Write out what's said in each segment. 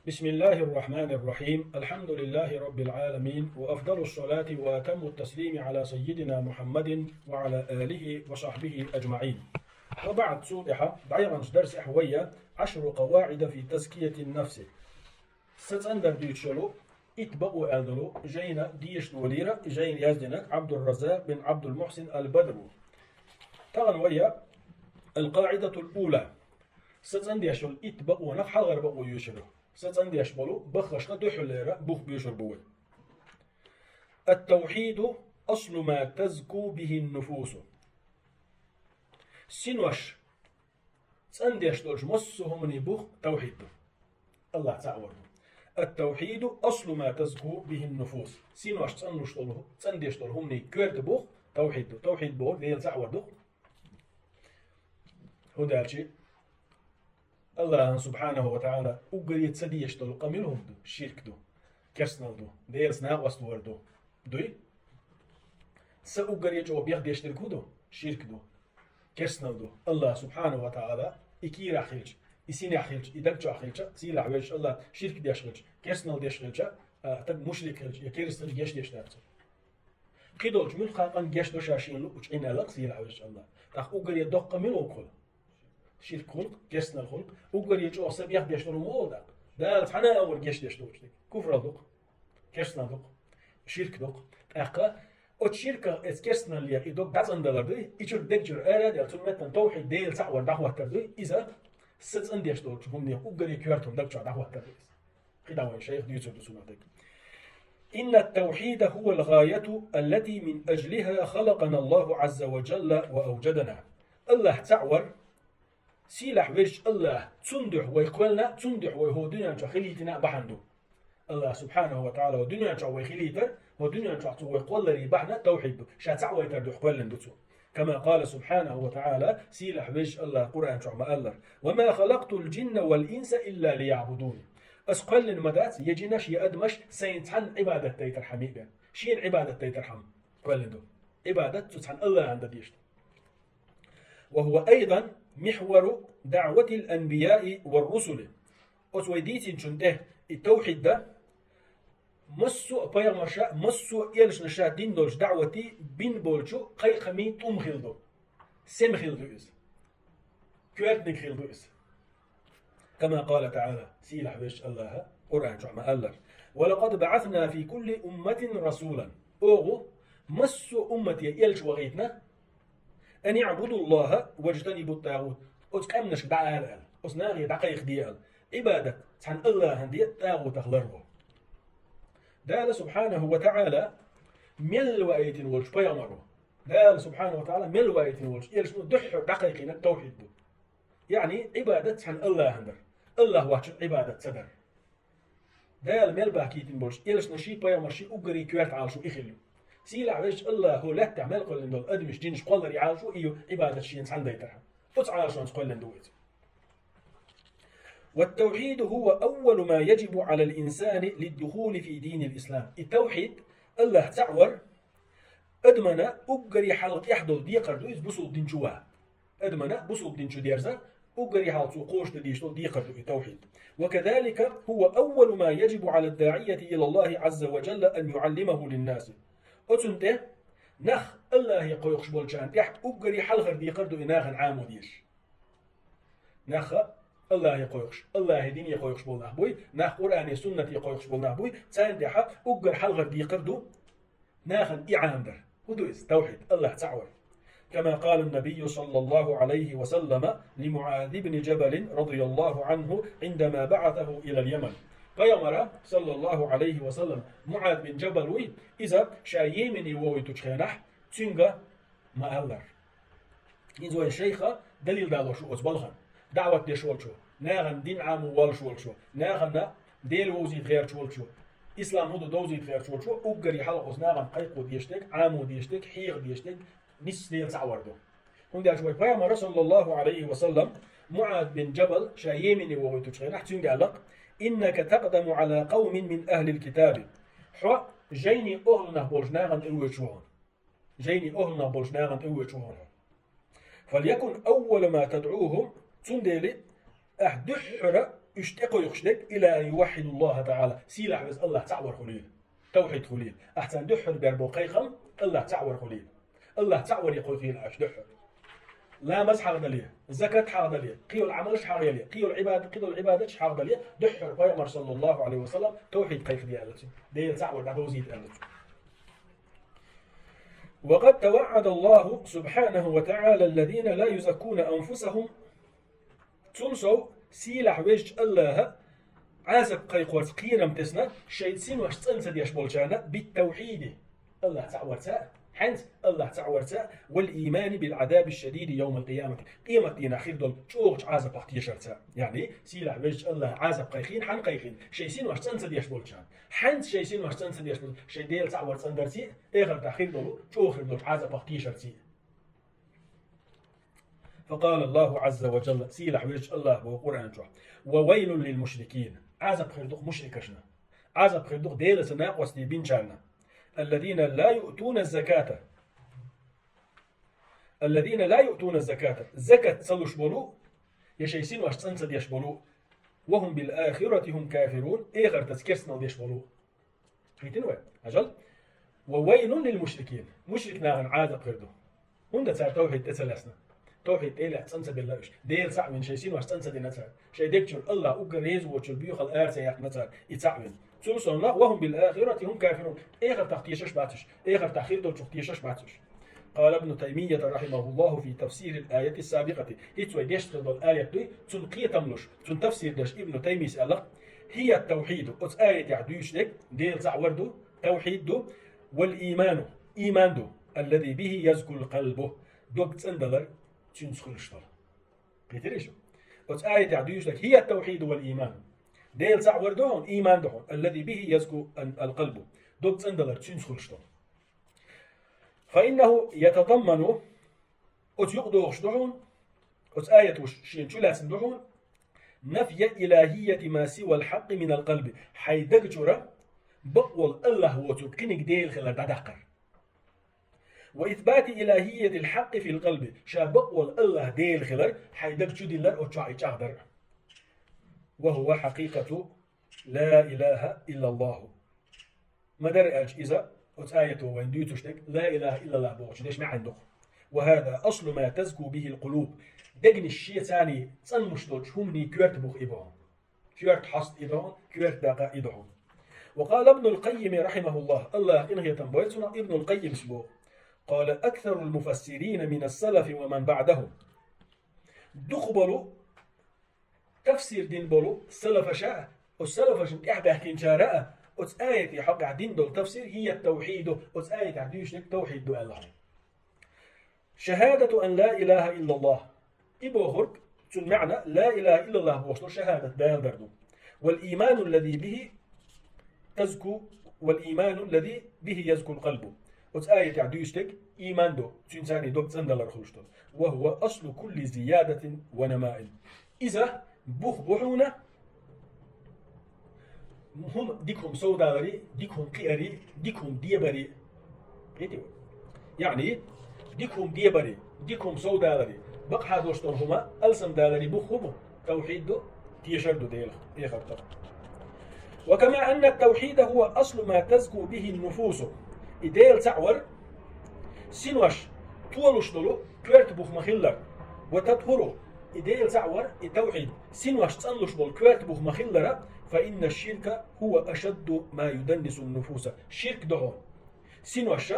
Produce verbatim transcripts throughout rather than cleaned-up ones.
بسم الله الرحمن الرحيم. الحمد لله رب العالمين، وأفضل الصلاة وأتم التسليم على سيدنا محمد وعلى آله وصحبه أجمعين. وبعد، цул тӀехьа дӀаяханчу дарсехь вай عشر قواعد في تزكية النفس. Са цӀандар дуьйцуш йолу итт бакъо аьлла долу жайна дезаш долийра, и жайна яздинарг Абдурраззакъ бин Абдул-Мухьсин ал-Бадр ву. Тахана вай القاعدة الأولى. Са цӀандеш йолу итт бакъонах хьалхара бакъо йоьшур ю. Са цӀандеш болу баххашха дуьххьарлера бух боьшур бу вай. التوحيد أصل ما تزكو به النفوس. Синош цӀандеш долчу массо а хӀуманийн бух тавхьид ду. АллахӀ цхьаъ вар ду. التوحيد أصل ما تزكو به النفوس. Синош цӀанлуш долу, цӀандеш долу хӀуманийн коьрта бух тавхьид ду. Тавхьид бохург Дела цхьаъ вар ду. ХӀунда аьлча АллахӀан, субхьанаху ва таӀала, уггаре ца дезаш долу къамел хӀума ду, ширк ду, керстанал ду, Делаца накъост вар ду. Дуй? Са уггаре чӀогӀа бехдеш дерг хӀун ду? Ширк ду, керстанал ду. АллахӀ, субхьанаху ва таӀала, и кийрахь хилча, и синехь хилча, и даг чохь хилча, сийлахь везачу АллахӀ ширк деш хилча, керстанал деш хилча, а, стаг мушрик хилча, я керстанаш гечдеш дац. Кхидолчу муьлхха къан гечдо ша шена луучу Ӏин аьлла-кх сийлахь везачу АллахӀ. ТӀаккха уггаре доккха къамел хӀун хуьлу? Ширк хуьлу-кх, керстанал хуьлу-кх. Уггаре чӀогӀа са бехдеш долу хӀума олу тӀаккха? Дала цхьана а вара гечдеш доцу дерг. Куфрал ду-кх, керстанал ду-кх, ширк ду-кх. ТӀаккха оцу ширках, оцу керстаналлех и дог дӀацӀандалар дуй, и чуьра, дег чуьра ара а даьлла, цунна меттана тавхьид, Дела цхьаъ вар дӀахӀоттар дуй, иза са цӀандеш долчу хӀуманех уггаре коьрта хӀума даг чохь дӀахӀоттар ду иза. КхидӀа вайн шайх дуьйцур ду цунах дерг. إن التوحيد هو الغاية التي من أجلها خلقنا الله عز وجل وأوجدنا. АллахӀ цхьаъ вар, сийлахь везачу АллахӀ, цунна дуьхьа вай кхоьллина, цунна дуьхьа вай хӀокху дуьнен чохь хилийтина а бахьана ду. АллахӀ, субхьанаху ва таӀала, хӀокху дуьнен чохь вай хилийтар, хӀокху дуьнен чохь цо вай кхолларе бахьана тавхьид ду, ша цхьаъ вайтар дуьхьа кхоьллина ду цо. كما قال سبحانه وتعالى, сийлахь везачу АллахӀ Къуръан чохь ма-аллара: وما خلقت الجن والإنس إلا ليعبدون. Ас кхоьллина ма дац я жинаш, я адамаш сайна цхьанна Ӏибадат дайтархьама бен. Шена Ӏибадат дайтархьама кхоьллина ду. Ӏибадат цу цхьана АллахӀана дан дезаш ду. وهو أيضا محور دعوة الأنبياء والرسل. Оцу вай дийцинчунна тӀе и тавхьид дан массо а пайхамарша, массо а элчанаша дина долчу даӀватийн бина болчу кхайкхамийн тӀум хилла ду. Сема хилла ду иза. Коьртаниг хилла ду иза. كما قال تعالى, сийлахь везачу АллахӀа Къуръан чохь ма-аллара: ولقد بعثنا في كل أمة رسولا. Оха массо а уммате элча вахийтина, أن اعبدوا الله واجتنبوا الطاغوت. Оцу къаьмнашка дӀаала аьлла, оцу нахе дӀакхайкхаде аьлла, Ӏибадат цхьана АллахӀана де, тӀагӀутах ларво. Дала, субхьанаху ва таӀала, мел ваийтина волчу пайхамаро, Дала, субхьанаху ва таӀала, мел ваийтина волчу элчано дуьххьара дӀакхайкхийнарг тавхьид ду. Яъни, Ӏибадат цхьана АллахӀана дар, АллахӀ воцчунна Ӏибадат ца дар. Дала мел бахкийтина болчу элчанаший, пайхамарший уггаре коьрта Ӏалашо и хилла ю. Сийлахь везачу АллахӀа лаьттахь мел кхоьллина долу адамаш, жинаш кхолларе Ӏалашо и ю, Ӏибадат шена цхьанна дайтархьама. Оцу Ӏалашонца кхоьллина ду иза. والتوحيد هو أول ما يجب على الإنسان للدخول في دين الإسلام. И тавхьид, АллахӀ цхьаъ вар, адамана уггаре хьалха тӀехь долу декхар ду иза бусулба дин чу ван. Адамана бусулба дин чу дерзар, уггаре хьалха цо кхочушдан дезаш долу декхар ду и тавхьид. وكذلك هو أول ما يجب على الداعية إلى الله عز وجل أن يعلمه للناس. Оцунна тӀе нах АллахӀе кхойкхуш болчарна тӀехь уггаре хьалхара декхар ду и нахана Ӏамо дезаш. Нах АллахӀе кхойкхуш, АллахӀан дине кхойкхуш болу нах буй, нах Къуръане, суннате кхойкхуш болу нах буй, царна тӀехь уггар хьалхара декхар ду нахана и Ӏамадар. ХӀун ду иза? Тавхьид, АллахӀ цхьаъ вар. كما قال النبي صلى الله عليه وسلم لمعاذ بن جبل رضي الله عنه عندما بعثه إلى اليمن. Пайхамара, саллаллаху Ӏалайхи ва саллам, МуӀаз бин Джабал вуй, иза ша Йемене вохуьйтучу хенахь, цуьнга ма-аллара. Иза вайн шайха далил далош ву оцу балхана. ДаӀват деш волчо, нахана дин Ӏамо воллуш волчо, нахана Дела вовзийта гӀерташ волчо, ислам хӀун ду довзийта гӀерташ волчо, уггаре хьалха оцу нахана кхайкхо дезаш дерг, Ӏамо дезаш дерг, хьеха дезаш дерг, нисса Дела цхьаъ вар ду. ХӀунда аьлча вай пайхамара, саллаллаху Ӏалайхи ва саллам, МуӀаз бин Джабал ша Йемене вохуьйтучу хенахь, цуьнга аьлла-кх: إنك تقدم على قوم من أهل الكتاب. Хьо жайни охӀлунах болчу нахана тӀе воьдуш ву хьуна. Жайни охӀлунах болчу нахана тӀе воьдуш ву хьуна. فليكن أول ما تدعوهم, цундела ахь дуьххьара Уьш тӀекхойкхуш дерг, إلى أن يوحدوا الله تعالى, сийлахь веза АллахӀ цхьаъ вар хуьлийла, тавхьид хуьлийла. Ахьа царна дуьххьара бер болу кхайкхам АллахӀ цхьаъ вар хуьлийла. АллахӀ цхьаъ варе кхойкхийла уьш дуьххьара. Ламаз хьагӀ дале, закат хьагӀ дале, кхин йолу Ӏамалш хьагӀ яле, кхин йолу Ӏибада-, кхин долу Ӏибадаташ хьагӀ дале, дуьххьара пайхамар, саллаллаху Ӏалайхи ва саллам, тавхьид кхайкхаде аьлла цунна. Дела цхьаъ вар дӀадовзийта аьлла цунна. وقد توعد الله سبحانه وتعالى الذين لا يزكون أنفسهم. Цул сов, сийлахь везачу АллахӀа Ӏазап кхайкхорца кхерам тесна шайн синош цӀан ца деш болчарна, بالتوحيد, АллахӀ цхьаъ варца, хьаьнца АллахӀ цхьаъ варца, والإيمان بالعذاب الشديد يوم القيامة, къематдийнахь хир долу чӀогӀачу Ӏазапах тешарца. Яъни, сийлахь везачу АллахӀа Ӏазап кхайкхийна, хьанна кхайкхийна, шайн синош цӀан ца деш болчарна. Хьаьнца шайн синош цӀан ца деш болчарна, шайн Дела цхьаъ вар цӀандарций, эхартахь хир долу, чӀогӀа хир долчу Ӏазапах тешарций. فقال الله عز وجل, сийлахь везачу АллахӀа боху Къуръан чохь: وويل للمشركين, Ӏазап хир ду-кх мушрикашна, Ӏазап хир ду-кх Делаца накъостий бинчарна, الذين لا يؤتون الزكاة, الذين لا يؤتون الزكاة, закат ца луш болу, я шайн синош цӀан ца деш болу, وهم بالآخرة هم كافرون, эхартаца керстанал деш болу. Кхийтина вай? Хьажал. وويل للمشركين. Мушрик нахана Ӏазап хир ду. ХӀунда цара тавхьид тӀе ца лаьцна? Тавхьид тӀе лаьцна, цӀан ца белла уьш. Дела цхьаъ вина шайн синош цӀан ца дина цара. Шайн дег чуьра АллахӀ уггар реза воцучуьра боьхалла ара ца яьккхина цара, и цхьаъ вина. Цул совна, وهم بالآخرة هم كافرون. Эхартах тешаш бац уьш. Эхартахь хир долчух тешаш бац уьш. قال ابن تيمية رحمه الله في تفسير الآية السابقة. ХӀинца вай дешна хилла долу аят дуй, цунна кхетам луш, цунна тафсир деш Ибн Таймийс аьлла: هي التوحيد, оцу аятехь дуьйцуш дерг Дела цхьаъ вар ду, тавхьид ду, والإيمان, ийман ду, الذي به يزكو القلب, дог цӀандалар цуьнца хуьлуш долу. Кхийтирий шу? Оцу аятехь дуьйцуш дерг هي التوحيد والإيمان. Дела цхьаъ вар ду хьуна, ийман ду хьуна, الذي به يزكو القلب, дог цӀандалар цуьнца хуьлуш долу. فإنه يتضمن, оцу юкъадогӀуш ду хьуна, оцу аят вуш шена чу лаьцна ду хьуна, نفي إلهية ما سوى الحق من القلب, хьайн даг чуьра бакъволу АллахӀ воцург кхиниг Дела хилар дӀадаккхар. وإثبات إلهية الحق في القلب, ша бакъволу АллахӀ Дела хилар хьайн даг чу диллар, оцу чохь и чӀагӀдар. وهو حقيقة لا إله إلا الله. Ма-дарра аьлча, иза, оцу аято вайн дуьйцуш дерг, ла илаха иллаллахӀ бохучу дешан маьӀна ду-кх. وهذا أصل ما تزكو به القلوب. Дегнаш шеца цӀанлуш долчу хӀуманийн коьрта бух и боху. Коьрта хьоста и боху, коьрта дакъа и боху. وقال ابن القيم رحمه الله, АллахӀа къинхетам бойла цунах, Ибнул Къаййимс боху: قال أكثر المفسرين من السلف ومن بعدهم. Дукхахболу тафсир дина болу салафаша а, оцу салафашна тӀаьхьабаьхкинчара а, оцу аятийн хьокъехь дина долу тафсир هي التوحيد, оцу аятехь дуьйцуш дерг тавхьид ду аьлла хьуна. شهادة أن لا إله إلا الله. И бохург, цуьнан маьӀна ла илаха иллаллахӀ бохуш долу шахӀадат Дала дар ду. والإيمان الذي به تزكو، والإيمان الذي به يزكو القلب. Оцу аятехь дуьйцуш дерг ийман ду, цуьнца царний дог цӀандалар хуьлуш долу. وهو أصل كل زيادة ونماء. Иза бух бу хьуна, хӀума, дика хӀума совдаларе, дика хӀума кхиаре, дика хӀума дебаре. Кхетий вай? Яъни, дика хӀума дебаре, дика хӀума совдаларе, бакъахьа долуш долу хӀума алсамдаларе бух хӀун бу? Тавхьид ду, тешар ду Делах, эхартах. وكما أن التوحيد هو أصل ما تزكو به النفوس. И Дела цхьаъ вар, синош толуш долу коьрта бух ма-хиллара. وتطهر, и Дела цхьаъ вар, и тавхьид, синош цӀанлуш болу коьрта бух ма-хиллара, فإن الشرك هو أشد ما يدنس النفوس. Ширк ду хьуна. Синош,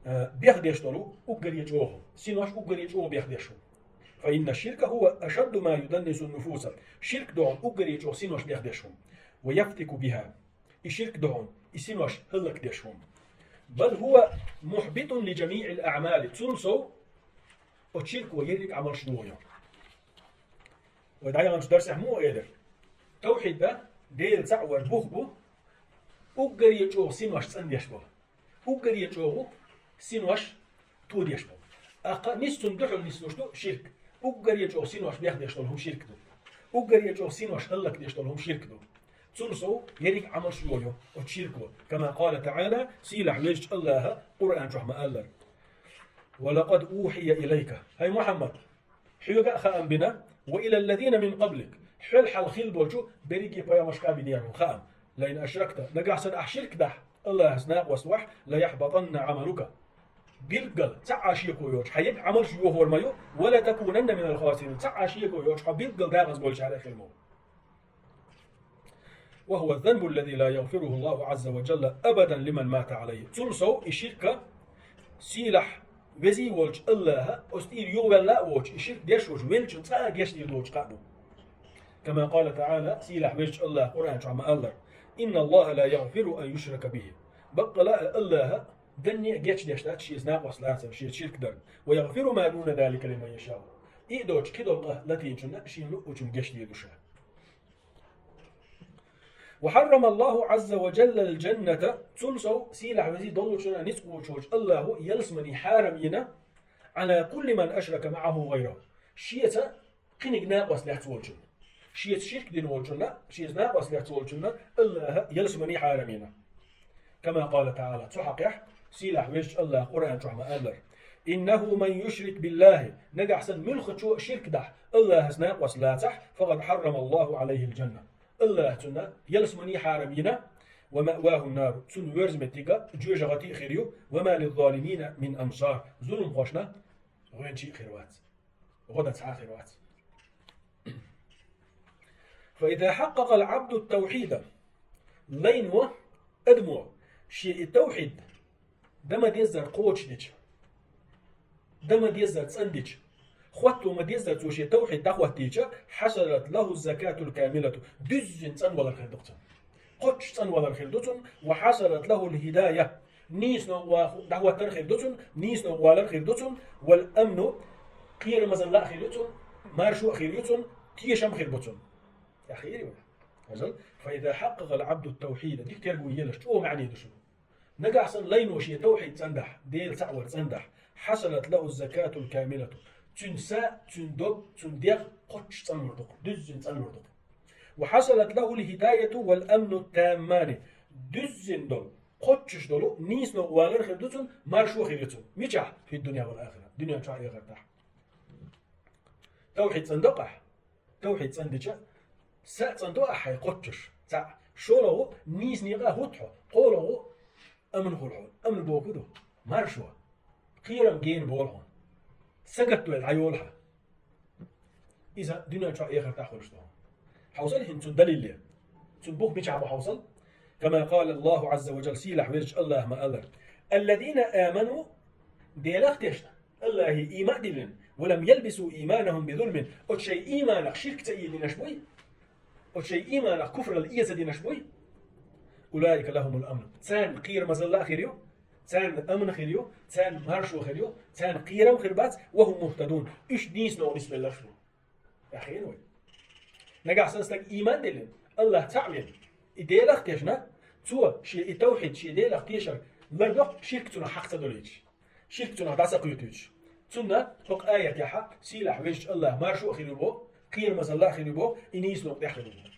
э, бехдеш долу уггаре чӀогӀа. Синош уггаре чӀогӀа бехдеш хӀума. فإن الشرك هو أشد ما يدنس النفوس. Ширк ду хьуна уггаре чӀогӀа синош бехдеш хӀума. ويفتك بها. И ширк ду хьуна, и синош хӀаллакдеш хӀума. بل هو محبط لجميع الأعمال. Цул сов, оцу ширко ерриг Ӏамалш йохайо. Вай дӀаяханчу дарсехь муха элира? Тавхьид ду, Дела цхьаъ вар бух бу, уггаре чӀогӀа синош цӀандеш болу. Уггаре чӀогӀа синош тодеш болу. Аккха нисса цунна дуьхьал нислуш ду ширк. Уггаре чӀогӀа синош бехдеш долу хӀума ширк ду. Уггаре чӀогӀа синош хӀаллакдеш долу хӀума ширк ду. Цул сов ерриг Ӏамалш йохайо оцу ширко. كما قال تعالى, сийлахь везачу АллахӀа Къуръан чохь ма-аллара: ولقد أوحي إليك. ХӀай Мухьаммад, хьоьга а хаам бина, وإلى الذين من قبلك, Хьол хьалха хилла болчу берриге пайхамаршка бинера хаам. «لئن أشركت», нагахь санна ахь ширк дахь, Аллахьца накъост вахь, «ليحبطن عملك». Билггал, цхьа а шеко йоцуш, хьан егга Ӏамалш йохор ма ю, «ولتكونن من الخاسرين», цхьа а шеко йоцуш, хьо билггал дакъаза болчарах хир ма ву. «وهو الذنب الذي لا يغفره الله عز وجل أبدا لمن مات عليه». Цул сов и ширк сийлахь везий волчу Аллаха, оцу тӀера юхавелла а воцуш, и ширк деш воцуш, веллачун цкъа а гечдийр доцуш кхаъ бу. «كما قال تعالى», сийлахь везачу Аллаха Къуръан чохь ма-аллара: «إن الله لا يغفر أن يشرك به». Баккъала а Аллаха данне а гечдеш дац шеца накъост лацарна, шеца ширк дарна. «ويغفر ما دون ذلك لمن يشاء». И а доцуш, кхидолу къа латийначунна шена луъучунна гечдийр ду ша. «وحرم الله عز وجل الجنة», цул сов сийлахь везий доллучунна ницкъ кхочуш волчу Аллахо ялсамани хьарам йина, «على كل من أشرك معه غيره». Шеца кхиниг накъост лаьцна волчунна. Шеца ширк дина волчунна, шеца накъост лаьцна волчунна Аллаха ялсамани хьарам йина. «كما قال تعالى», цу хьокъехь, сийлахь везачу Аллаха Къуръан чохь ма-аллара: «إنه من يشرك بالله», нагахь санна муьлххачо а ширк дахь, Аллахьца накъост лацахь, «فقد حرم الله عليه الجنة». Аллаха цунна ялсамани хьарам йина, «ومأواه النار», цунна верза меттиг жоьжахати а хир ю, «وما للظالمين من أنصار», зуламхошна гӀоьнчий а хир вац. ГӀо дан цхьа а хир вац. «فإذا حقق العبد التوحيد», лайно, адамо, шен и тавхьид дан ма-деззара кхочушдича, дан ма-деззара цӀандича, хӀотто ма-деззара цо шен тавхьид дӀахӀоттийча, «حصلت له الزكاة الكاملة», дуьззина цӀанвалар хир ду-кх цунна. Кхоччуш цӀанвалар хир ду цунна, «وحصلت له الهداية», нийсонан гӀо-, дӀахӀоттар хир ду цунна, нийсонан гӀо-, валар хир ду цунна, «والأمن», кхерамазалла а хир ю цунна, маршо а хир ю цунна, тешам а хир бу цунна. ТӀехь хиира вай. Хьажал, «فإذا حقق العبد التوحيد», дика терго елаш, чӀогӀа маьӀне ду шуна. Нагахь санна лайно шен тавхьид цӀандахь, Дела цхьаъ вар цӀандахь, «حصلت له الزكاة الكاملة». Цуьнан са, цуьнан дог, цуьнан дегӀ кхоччуш цӀанлур ду-кх, дуьззина цӀанлур ду-кх. «وحصلت له الهداية والأمن التامان». Дуьззина долу, кхоччуш долу нийсонан гӀо-, валар хир ду цунна, маршо а хир ю цунна. Мичахь? «في الدنيا والآخرة», дуьнен чохь а, эхартахь. Тавхьид цӀандо-кх ахь? Тавхьид цӀандича, са а цӀандо ахь хьайн кхоччуш, цхьаъ. ШолгӀа, нийса некъа хӀутту хьо, кхоалгӀа, амн хуьлу хьуна. Амн бохург ду: маршо, кхерам гена болу хьуна. Сагатдойла дӀайолу хьан. Иза дуьнен чохь а, эхартахь а хуьлуш ду хьуна. Хьовсал хӀинца цуьнан далиле. Цуьнан бух мичахь бу хьовсал? «كما قال الله عز وجل», сийлахь везачу Аллаха ма-аллара: «الذين آمنوا», Делах тешна, Аллахе ийман а диллина, «ولم يلبسوا إيمانهم بظلم», оцу шайн ийманах ширк ца ийдинарш буй, оцу шайн ийманах куфралла эца динарш буй, «أولئك لهم الأمن», царна кхерамазалла а хир ю, царна амн хир ю, царна маршо хир ю, царна кхерам хир бац, «وهم مهتدون», уьш нийсонан гӀо нисбелларш бу. Ахьийна вай. Нагахь санна стаг ийман диллина, Аллах цхьаъ вина, и Делах тешна, цо шен и тавхьид, шен Делах тешар лардоккху, ширк цунах хьакха ца долуьйтуш, ширк цунах дӀа ца кхоьтуьйтуш. Цунна хӀокху аятехь сийлахь везачу Аллах маршо а хир ю боху, кхерамазалла а хир ю боху, и нийсонан гӀо тӀехь хир ю боху.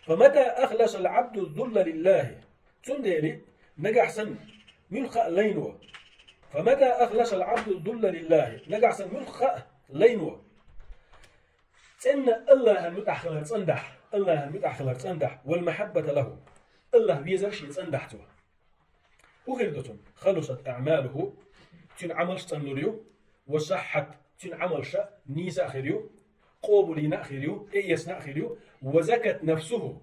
«فمتى أخلص العبد الذل لله». Цундела, нагахь санна муьлхха а лайно. «فمتى أخلص العبد الذل لله». Нагахь санна муьлхха а лайно. ЦӀенна Аллахьан муьтӀахь хилар цӀандахь, Аллахьан муьтӀахь хилар цӀандахь, «والمحبة له». Аллах везар шен цӀандахь цо. ХӀун хир ду цунна? «خلصت أعماله», цуьнан Ӏамалш цӀанлур ю, «وصحت», цуьнан Ӏамалш нийса а хир ю, къобалйина а хир ю, тӀеэцна а хир ю, «وزكت نفسه»,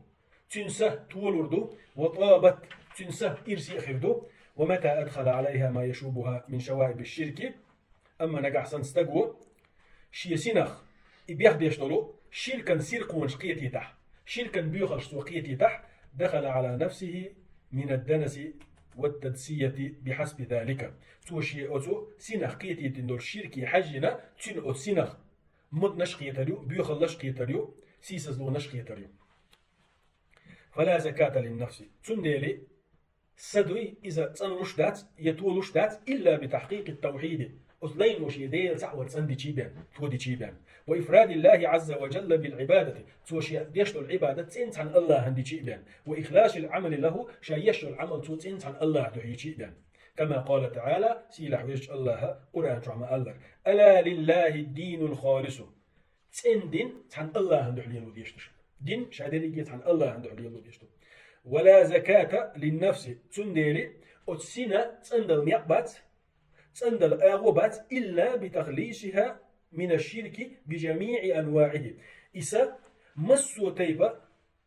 цуьнан са толур ду, «وطابت», цуьнан са ирсе а хир ду, «ومتى أدخل عليها ما يشوبها من شوائب الشرك». Амма нагахь санна стаго шен синах и бехдеш долу ширкан сиркхонаш кхетийтахь, ширкан боьхалш цо кхетийтахь, «دخل على نفسه من الدنس والتدسية بحسب ذلك». Цо шен оцу синах кхетийтина долу ширке хьаьжжина, цуьнан оцу синах моднаш а кхетар ю, боьхаллаш а кхетар ю, сийсазлонаш а кхетар ю. «فلا زكاة للنفس». Цундела са дуй, иза цӀанлуш дац, я толуш дац, «إلا بتحقيق التوحيد». Оцу лайно шен Дела цхьаъ вар цӀандичий бен, тодичий бен. «وإفراد الله عز وجل بالعبادة». Цо шен деш долу Ӏибадат цӀенна цхьана Аллахьан дичий бен. «وإخلاص العمل له», ша еш йолу Ӏамал цо цӀенна цхьана Аллахьан дуьхьа йичий бен. «كما قال تعالى», сийлахь везачу Аллаха Къуръан чохь ма-аллара: «ألا لله الدين الخالص». цӀена дин цхьан Аллахьан духьа лело дезаш ду шуна. Дин ша дерриге цхьан Аллахьан духьа лело дезаш ду. ولا زكاة للنفس. Цундела оцу сина цӀандала некъ бац, цӀандала агӀо бац, إلا بتخليصها من الشرك بجميع أنواعه. Иса массо а тайпа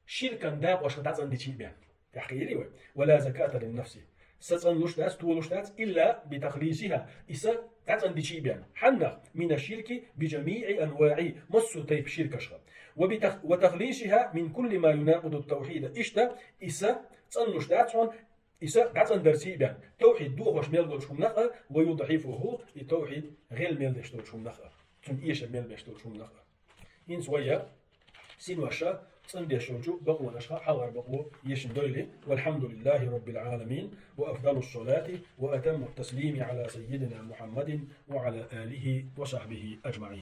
ширкан дакъошха дӀацӀандичий бен. ТӀаккха йили вай: ولا زكاة للنفس. Са цӀанлуш дац, толуш дац, إلا بتخليصها. Иса дӀацӀандичий бен. Хьаннах? من الشرك بجميع أنواعه. Массо а тайпа ширкашха. وبتخ-، وتخليصها من كل ما يناقض التوحيد. Иштта, иса цӀанлуш дац хьуна, иса дӀацӀандарций бен. Тавхьид дохош мел долчу хӀуманах а, ويضعفه, и тавхьид гӀел мел деш долчу хӀуманах а. Цуьнан эшам мел беш долчу хӀуманах а. ХӀинца вай я синоша цӀандеш йолчу бакъонашха хьалхара бакъо ешна дойла. والحمد لله رب العالمين، وأفضل الصلاة وأتم التسليم على سيدنا محمد وعلى آله وصحبه أجمعين.